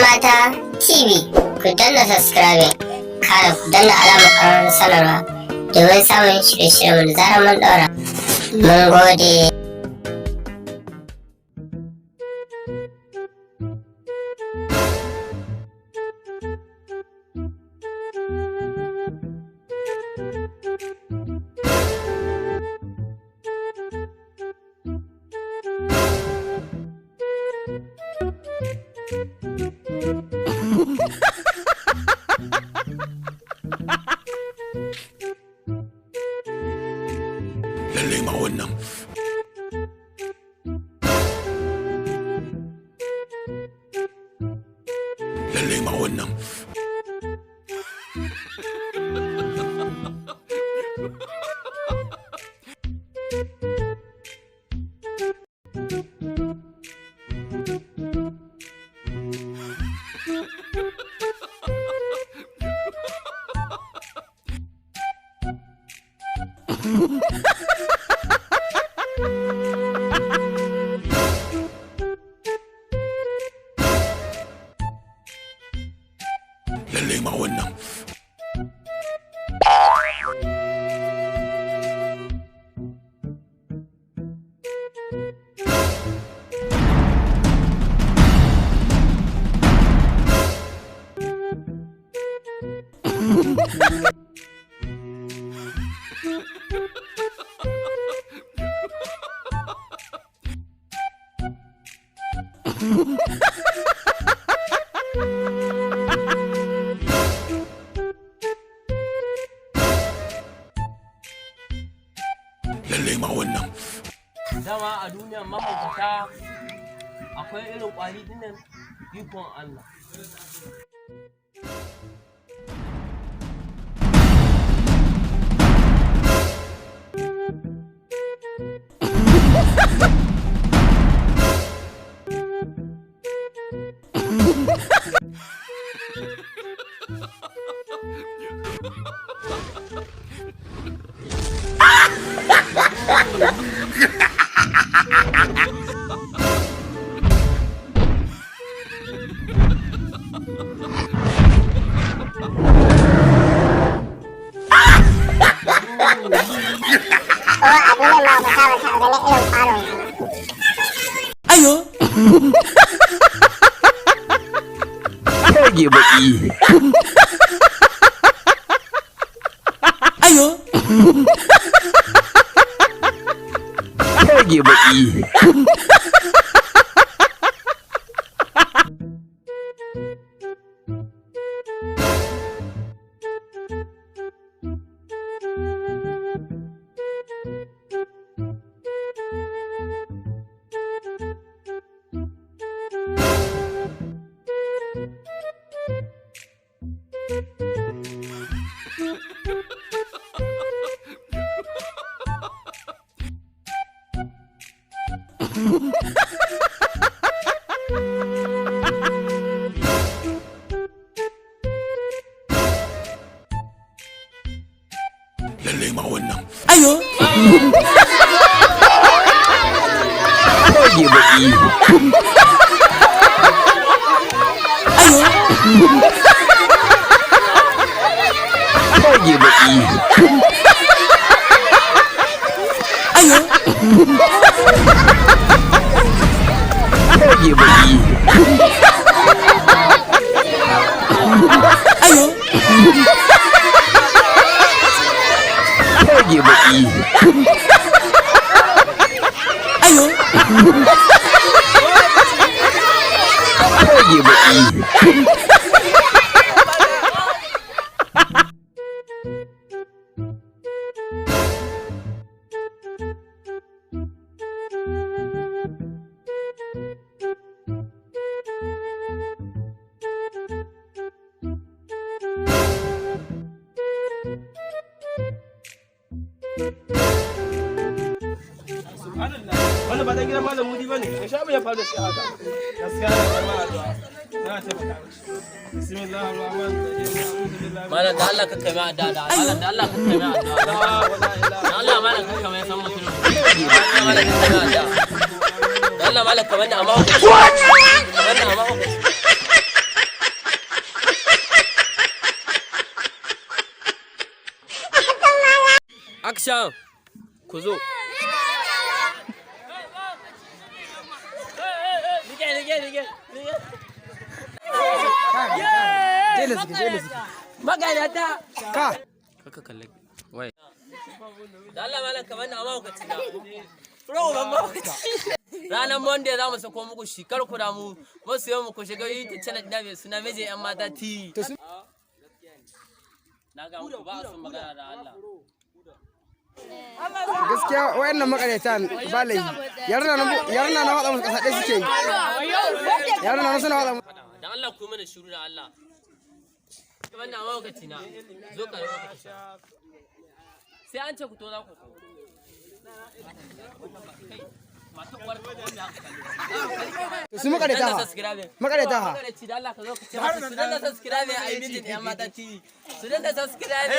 Mata TV. Ku danna subscribing, kana ku danna alamar ƙararrawar sanarwa domin samun shirye-shiryen da zarar mun ɗaura. Mun gode. Lallai ma wannan. Lallai ma wannan. Lallai ma wannan. Lallai ma wannan. Dama a duniyar mahaukata akwai irin kwari dinnan, ikon Allah. Ko a duniyar mahaukata ban taɓa ganin irin ƙwaron ba. Ayo. Rage baki. Ayo. Rage baki. Lallai ma wannan. Ayo. Rage baki. Ayo. Rage baki. Ayo. Rage baki. Ayo. Rage baki. Ayo. Rage baki. Subhanallah. Wannan ba dan gidan Malam Mudi bane. Ya sha ya faru da shi haka. Gaskiya na karɓar addu'a. Na taimaka mishi. Bismillahir rahmanir rahim. Malam, da Allah ka kai mai addu'a, da Allah, da Allah ka kai mai addu'a. Da Allah, malam, ka kai mai san mutum. Malam, ka kai mai addu'a. Da Allah, malam, ka bani amma. Ka bani amma. Action! Ku zo. Rike, rike, rike, rike. Jela suke, jela suke. Maganata. Ka. Kaka kalle. Wai. Da Allah malam, kamar na mahaukaci na. Bro, ban mahaukaci. Ranar Monday za mu sako muku shi, kar ku damu. Masu mu ku shiga YouTube channel ɗina mai suna Mijin Yan Mata TV. To sun Na ga muku ba a son magana da Allah. Gaskiya wayannan makaryatan ba laifi. Yaran na watsa musu kasa ɗaya suke yi. Yaran na suna watsa musu. Dan Allah ku mana shiru da Allah. Kamar na mahaukaci na. Zo ka zo ka sha. Sai an ce ku to za ku to. Kai, masu uwar ka wanda aka kallo. To su makaryata Danna ha. subscribe. Makaryata ha. Makaryaci da Allah ka zo ka ce musu su danna subscribe a yi Mijin Yan Mata TV. Su danna subscribe.